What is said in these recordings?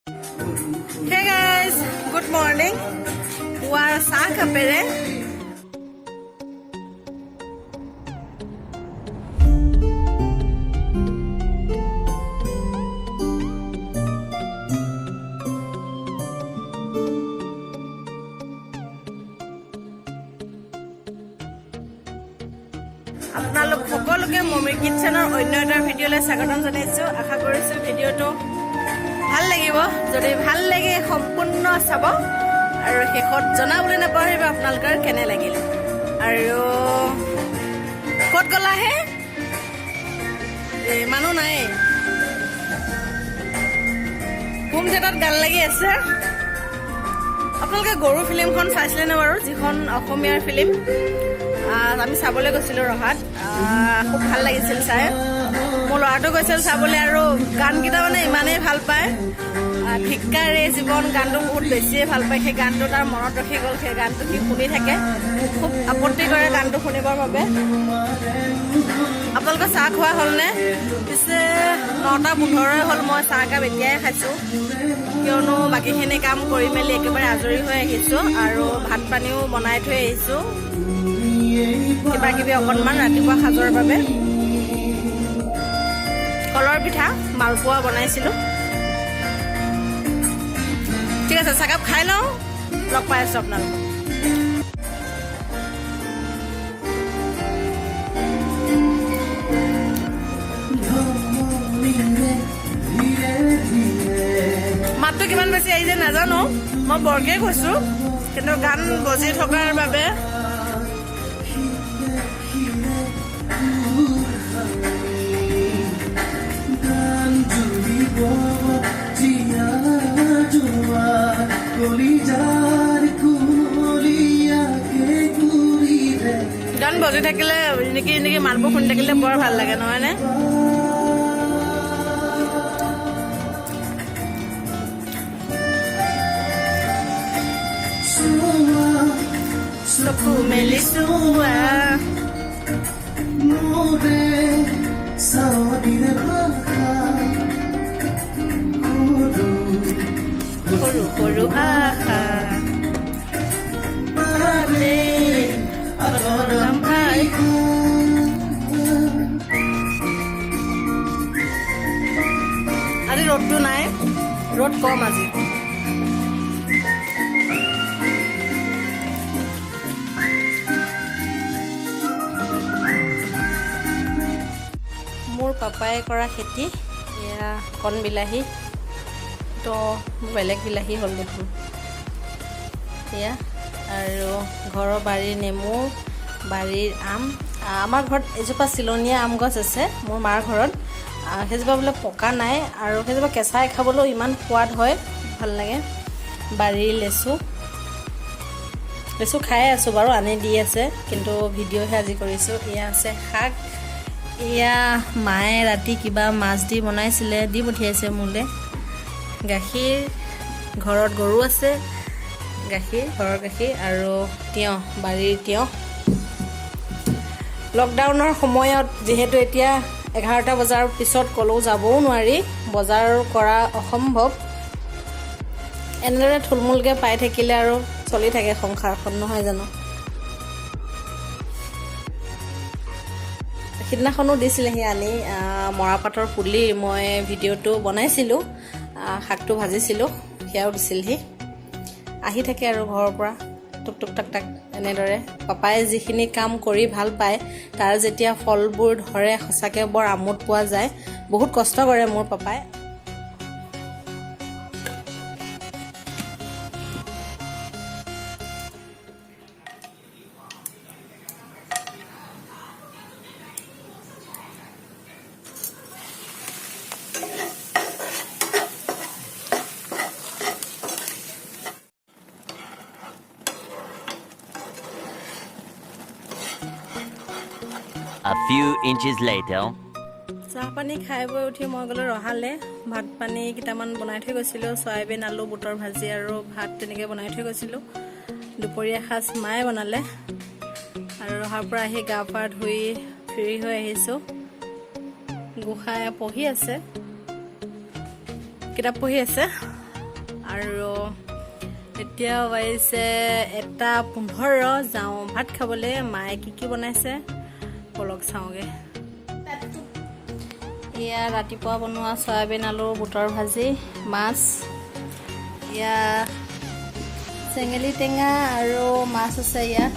Hey guys, good morning. পুৱাৰ চাহ কাপেৰে আপোনালোক সকলোকে মমিৰ কিটচেনৰ অন্য এটা ভিডিঅ'লৈ স্বাগতম জনাইছোঁ। আশা কৰিছোঁ ভিডিঅ'টো ভাল লাগিব। যদি ভাল লাগে, সম্পূৰ্ণ চাব আৰু শেষত জনাবলৈ নাপাহৰিব আপোনালোকৰ কেনে লাগিল। আৰু ক'ত গ'লাহে? এই মানুহ নাই, হোম থিয়েটাৰত গান লাগি আছে। আপোনালোকে গৰু ফিল্মখন চাইছিলেনে বাৰু? যিখন অসমীয়াৰ ফিল্ম, আমি চাবলৈ গৈছিলোঁ ৰহাত। খুব ভাল লাগিছিল চাই। মোৰ ল'ৰাটো গৈছিল চাবলৈ আৰু গানকেইটা মানে ইমানেই ভাল পায়। "ধিক্কাৰ এই জীৱন" গানটো বহুত বেছিয়ে ভাল পায়। সেই গানটো তাৰ মনত ৰখি গ'ল। সেই গানটো সি শুনি থাকে, খুব আপত্তি কৰে গানটো শুনিবৰ বাবে। আপোনালোকৰ চাহ খোৱা হ'লনে? পিছে 9টা 15ই হ'ল, মই চাহ একাপ এতিয়াই খাইছোঁ, কিয়নো বাকীখিনি কাম কৰি মেলি একেবাৰে আজৰি হৈ আহিছোঁ আৰু ভাত পানীও বনাই থৈ আহিছোঁ কিবা কিবি অকণমান ৰাতিপুৱা সাজৰ বাবে। কলৰ পিঠা, মালপোৱা বনাইছিলোঁ। ঠিক আছে, চাহকাপ খাই লওঁ, লগ পাই আছোঁ আপোনালোকক। মাতটো কিমান বেছি আহিছে নাজানো, মই বৰকে কৈছোঁ, কিন্তু গান বজি থকাৰ বাবে। গান জুৰিব জীয়া যোৱা কলিজাৰ কুমলীয়াকে ঘূৰিলে। গান বজি থাকিলে এনেকি এনেকি মাতবোৰ শুনি থাকিলে বৰ ভাল লাগে, নহয়নে? চোৱা। চকু মেলি চোৱা। মোৰে চাৱনিৰে ভাষা সৰু সৰু সৰু আশা পাৰে আতৰাম ভাই। আজি ৰ'দটো নাই, ৰ'দ কম আজি। মোৰ পাপাই কৰা খেতি এয়া, কণ বিলাহী। তো বেলেগ বিলাহী হ'ল দেখোন এয়া। আৰু ঘৰৰ বাৰীৰ নেমু, বাৰীৰ আম। আমাৰ ঘৰত এজোপা চিলনীয়া আম গছ আছে মোৰ মাৰ ঘৰত। সেইজোপা বোলে পকা নাই আৰু সেইজোপা কেঁচাই খাবলৈও ইমান সোৱাদ হয়, ভাল লাগে। বাৰীৰ লেচু, লেচু খায়ে আছোঁ বাৰু, আনি দি আছে, কিন্তু ভিডিঅ'হে আজি কৰিছোঁ। এয়া আছে শাক। এয়া মায়ে ৰাতি কিবা মাছ দি বনাইছিলে, দি পঠিয়াইছে মোলৈ। গাখীৰ, ঘৰত গৰু আছে, গাখীৰ, ঘৰৰ গাখীৰ আৰু তিয়ঁহ, বাৰীৰ তিয়ঁহ। লকডাউনৰ সময়ত যিহেতু এতিয়া 11টা বজাৰ পিছত ক'লেও যাবও নোৱাৰি, বজাৰ কৰা অসম্ভৱ, এনেদৰে থুলমূলকৈ পাই থাকিলে আৰু চলি থাকে সংসাৰখন, নহয় জানো? সিদিনাখনো দিছিলেহি আনি মৰাপাটৰ পুলি। মই ভিডিঅ'টো বনাইছিলোঁ, শাকটো ভাজিছিলোঁ, সেয়াও দিছিলহি। আহি থাকে আৰু ঘৰৰ পৰা টুক টুক টাক টাক এনেদৰে। পাপাই যিখিনি কাম কৰি ভাল পায়, তাৰ যেতিয়া ফলবোৰ ধৰে, সঁচাকৈ বৰ আমোদ পোৱা যায়। বহুত কষ্ট কৰে মোৰ পাপাই। A few inches later. চাহ পানী খাই বৈ উঠি মই গ'লোঁ ৰহালে। ভাত পানী কেইটামান বনাই থৈ গৈছিলোঁ, চয়াবিন, আলু, বুটৰ ভাজি আৰু ভাত তেনেকৈ বনাই থৈ গৈছিলোঁ। দুপৰীয়া সাজ মায়ে বনালে। আৰু ৰহাৰ পৰা আহি গা পা ধুই ফ্ৰী হৈ আহিছোঁ। গোসাঁই পঢ়ি আছে, কিতাপ পঢ়ি আছে। আৰু এতিয়া বাজিছে 1:15। যাওঁ ভাত খাবলৈ। মায়ে কি কি বনাইছে বলক চাওঁগৈ। এয়া ৰাতিপুৱা বনোৱা চয়াবিন আলু বুটৰ ভাজি, মাছ, এয়া চেঙেলী টেঙা আৰু মাছ আছে ইয়াত।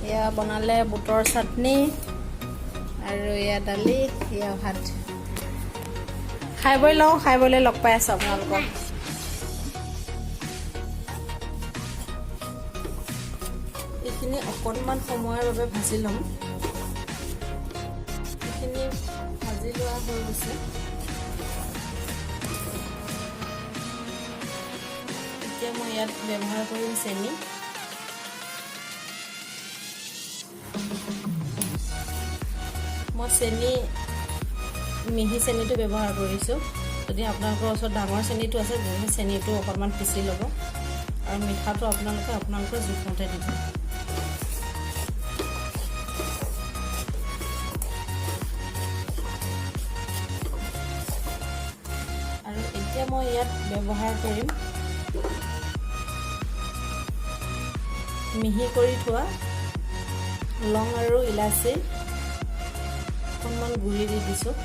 এয়া বনালে বুটৰ চাটনি আৰু এয়া দালি, এয়া ভাত। খাই বৈ লওঁ, খাই বৈ লৈ লগ পাই আছোঁ আপোনালোকক। এইখিনি অকণমান সময়ৰ বাবে ভাজি ল'ম। এইখিনি ভাজি লোৱা হৈ গৈছে। এতিয়া মই ইয়াত ব্যৱহাৰ কৰিম চেনি। মই চেনি মিহি চেনিটো ব্যৱহাৰ কৰিছোঁ। যদি আপোনালোকৰ ওচৰত ডাঙৰ চেনিটো আছে, তেনেহ'লে চেনিটো অকণমান পিচি ল'ব আৰু মিঠাটো আপোনালোকে আপোনালোকৰ জোখমতে দিব। আৰু এতিয়া মই ইয়াত ব্যৱহাৰ কৰিম মিহি কৰি থোৱা লং আৰু ইলাচি অকণমান গুড়ি দি দিছোঁ।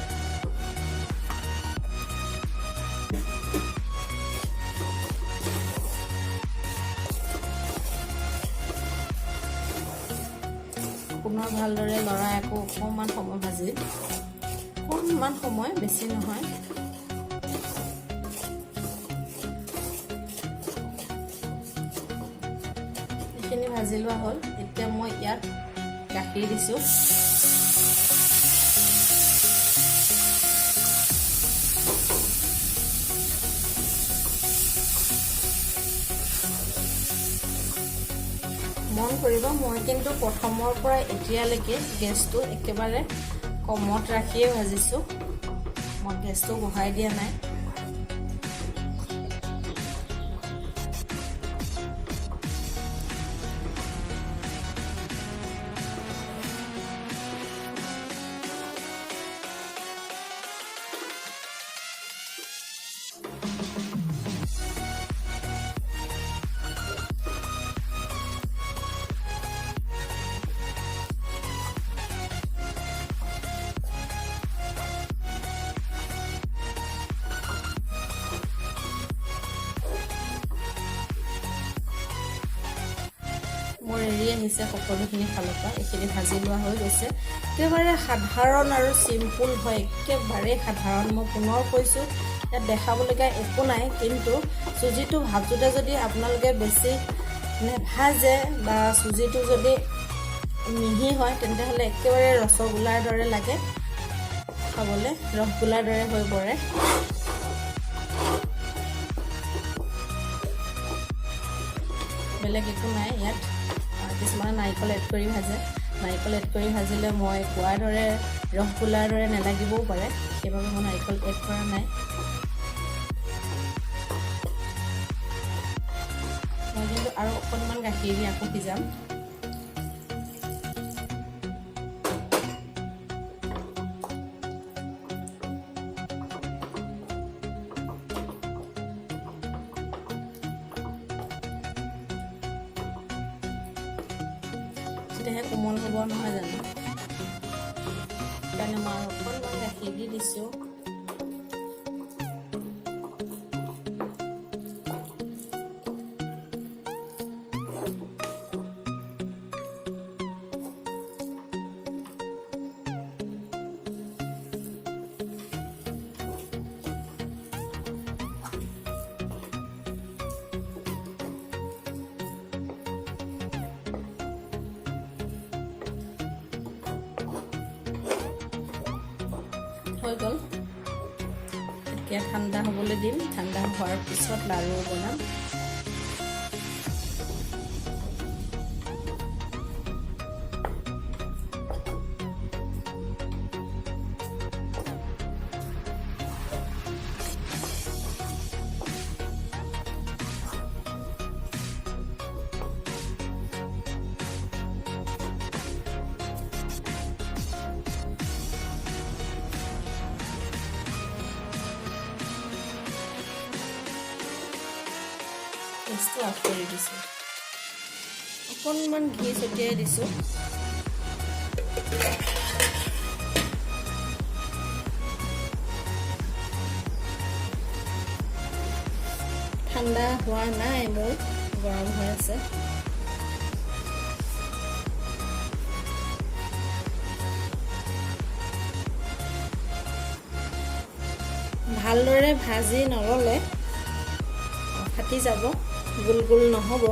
পুনৰ ভালদৰে লৰাই আকৌ অকণমান সময় ভাজি, অকণমান সময়, বেছি নহয়। এইখিনি ভাজি লোৱা হ'ল। এতিয়া মই ইয়াত গাখীৰ দিছোঁ। মন কৰিব, মই কিন্তু প্ৰথমৰ পৰা এতিয়ালৈকে গেছটো একেবাৰে কমত ৰাখিয়ে ভাজিছোঁ। মই গেছটো বঢ়াই দিয়া নাই। মোৰ এৰি আহিছে সকলোখিনি ফালৰ পৰা। এইখিনি ভাজি লোৱা হৈ গৈছে। একেবাৰে সাধাৰণ আৰু চিম্পুল হয়, একেবাৰেই সাধাৰণ। মই পুনৰ কৈছোঁ, ইয়াত দেখাবলগীয়া একো নাই। কিন্তু চুজিটো ভাজোঁতে যদি আপোনালোকে বেছি নেভাজে বা চুজিটো যদি মিহি হয়, তেন্তে হ'লে একেবাৰে ৰসগোল্লাৰ দৰে লাগে খাবলৈ, ৰসগোল্লাৰ দৰে হৈ পৰে। বেলেগ একো নাই ইয়াত। কিছুমানে নাৰিকল এড কৰি ভাজে। নাৰিকল এড কৰি ভাজিলে মই কোৱাৰ দৰে ৰসগোল্লাৰ দৰে নালাগিবও পাৰে, সেইবাবে মই নাৰিকল এড কৰা নাই। মই কিন্তু আৰু অকণমান গাখীৰ দি আকৌ সিজাম। তেতিয়াহে কোমল হ'ব, নহয় জানো? সেইকাৰণে মই আৰু অকণমান গাখীৰ দি দিছোঁ। হৈ গ'ল। এতিয়া ঠাণ্ডা হ'বলৈ দিম। ঠাণ্ডা হোৱাৰ পিছত লাড়ু বনাম। গেছটো অফ কৰি দিছোঁ। অকণমান ঘি ছটিয়াই দিছোঁ। ঠাণ্ডা হোৱা নাই মোৰ, গৰম হৈ আছে। ভালদৰে ভাজি নল'লে ফাটি যাব, গোল গোল নহ'ব।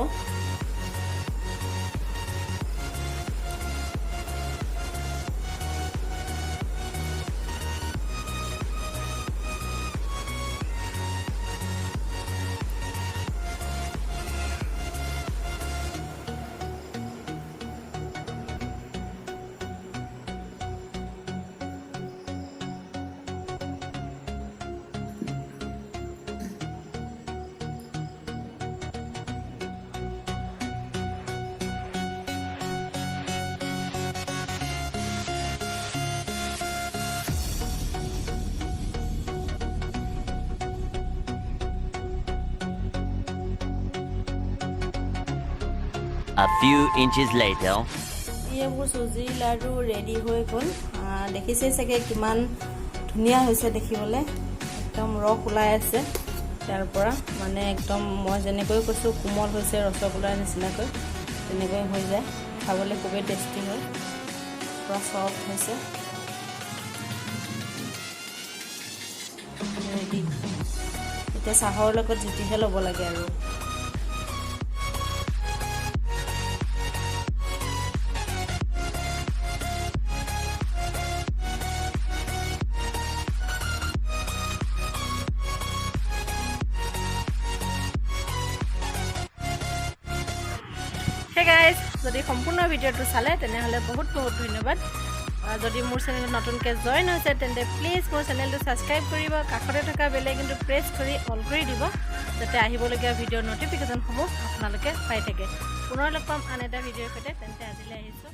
A few inches later. এইবোৰ চুজি লাড়ু ৰেডি হৈ গ'ল। দেখিছেই চাগে কিমান ধুনীয়া হৈছে দেখিবলৈ, একদম ৰস ওলাই আছে তাৰ পৰা। মানে একদম মই যেনেকৈ কৈছোঁ কোমল হৈছে, ৰসগোল্লাৰ নিচিনাকৈ তেনেকৈ হৈ যায়। খাবলৈ খুবেই টেষ্টি হয়, পূৰা চফ্ট হৈছে। ৰেডি। এতিয়া চাহৰ লগত জুতিহে ল'ব লাগে আৰু। হে গাইজ, যদি সম্পূৰ্ণ ভিডিঅ'টো চালে তেনেহ'লে বহুত বহুত ধন্যবাদ। যদি মোৰ চেনেলত নতুনকৈ জইন হৈছে তেন্তে প্লিজ মোৰ চেনেলটো ছাবস্ক্ৰাইব কৰিব, কাষতে থকা বেল আইকনটো প্ৰেছ কৰি অল কৰি দিব, যাতে আহিবলগীয়া ভিডিঅ'ৰ ন'টিফিকেশ্যনসমূহ আপোনালোকে পাই থাকে। পুনৰ লগ পাম আন এটা ভিডিঅ'ৰ সৈতে। তেন্তে আজিলৈ আহিছোঁ।